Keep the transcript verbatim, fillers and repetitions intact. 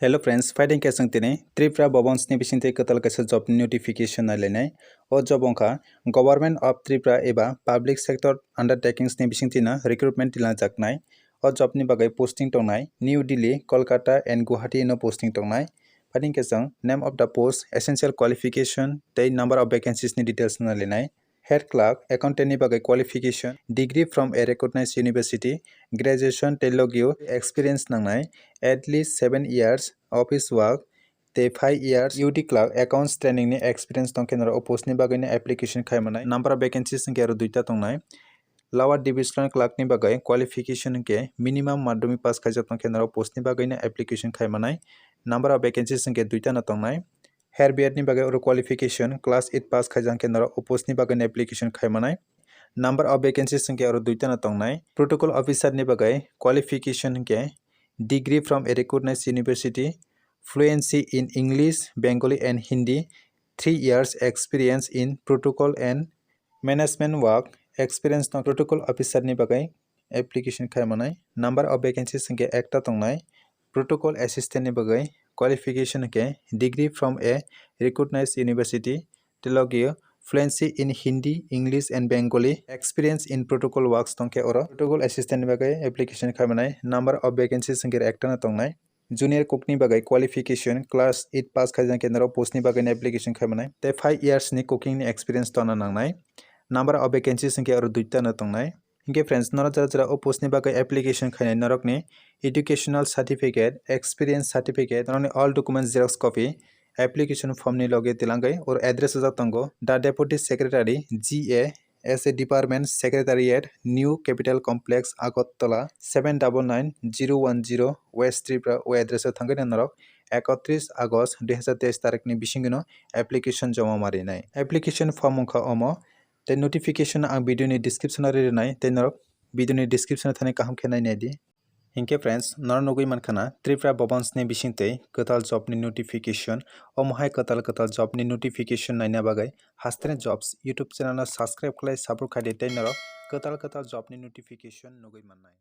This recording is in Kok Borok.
Hello friends, phaidi khe chwng tini Tripura Bhabans ni bisingtwi kwtal kaisa job ni notification nailainai. O job wngkha Government of Tripura eba public sector undertakings ni bisingtwi no recruitment tilajaknai. O job ni bagwi posting tongnai New Delhi, Kolkata and Guwahati no posting tongnai. Phaidi khe chwng name of the post, essential qualification tei number of vacancies ni details nailainai. Head clerk, accountant ni bagwi qualification, degree from a recognized university, graduation tei logi o experience nangnai, at least seven years office work tei five years U D clerk accounts training ni experience tongkhe norok o post ni bagwi no application khai manai. Number of vacancies hwnkhe aro duita tongnai. Lower divisional clerk ni bagwi qualification hwnkhe minimum madhyamik pass khaijak tongkhe norok post ni bagwi no application khai manai. Number of vacancies hwnkhe duita no tongnai. Head B Ed ni bagwi oro qualification class eight pass khaijak khe norok o post ni bagwi no application khai manai. Number of vacancies hwnkhe oro duita no tongnai. Protocol officer ni bagwi qualification hwnkhe degree from a recognized university, fluency in English, Bengali and Hindi, three years experience in protocol and management work, experience tong protocol officer ni bagwi application khai manai. Number of vacancies hwnkhe ekta tongnai. Protocol assistant ni bagwi qualification hwnkhe degree from a recognized university, tei logi o fluency in Hindi, English and Bengali, experience in protocol works tongkhe oro protocol assistant ni bagwi application khai manai. Number of vacancies hwnkhe ekta no tongnai. Junior cook ni bagwi qualification class eight pass khaijak khe norok post ni bagwi no application khai manai tei five years ni cooking ni experience tongna nangnai. Number of vacancies hwnkhe oro duita no tongnai. Hinkhe friends, norok jara jara o post ni bagwi application khainai norokni educational certificate, experience certificate, norokni all documents xerox copy, application form ni loge tilangwi oro address rijak tongo, The Deputy Secretary, G A, S A Department, Secretariat, New Capital Complex, Agartala, seven double nine zero one zero, West Tripura, o address o thangwi norok ekatris August dui hazar teis tarikni bisingwino application joma marinai. Application form wngkha omo, tei notification ang video ni description o rinai, tei norok video ni description o thani kaham khe nainai di. Hinkhe friends, norok nugwi mankha na Tripura Bhabans ni bisingtwi kwtal job ni notification. Omo hai kwtal kwtal job ni notification naina bagwi Hasteni Jobs YouTube channel no subscribe khlai, support khai di, tei norok kwtal kwtal job ni notification nugwi mannai.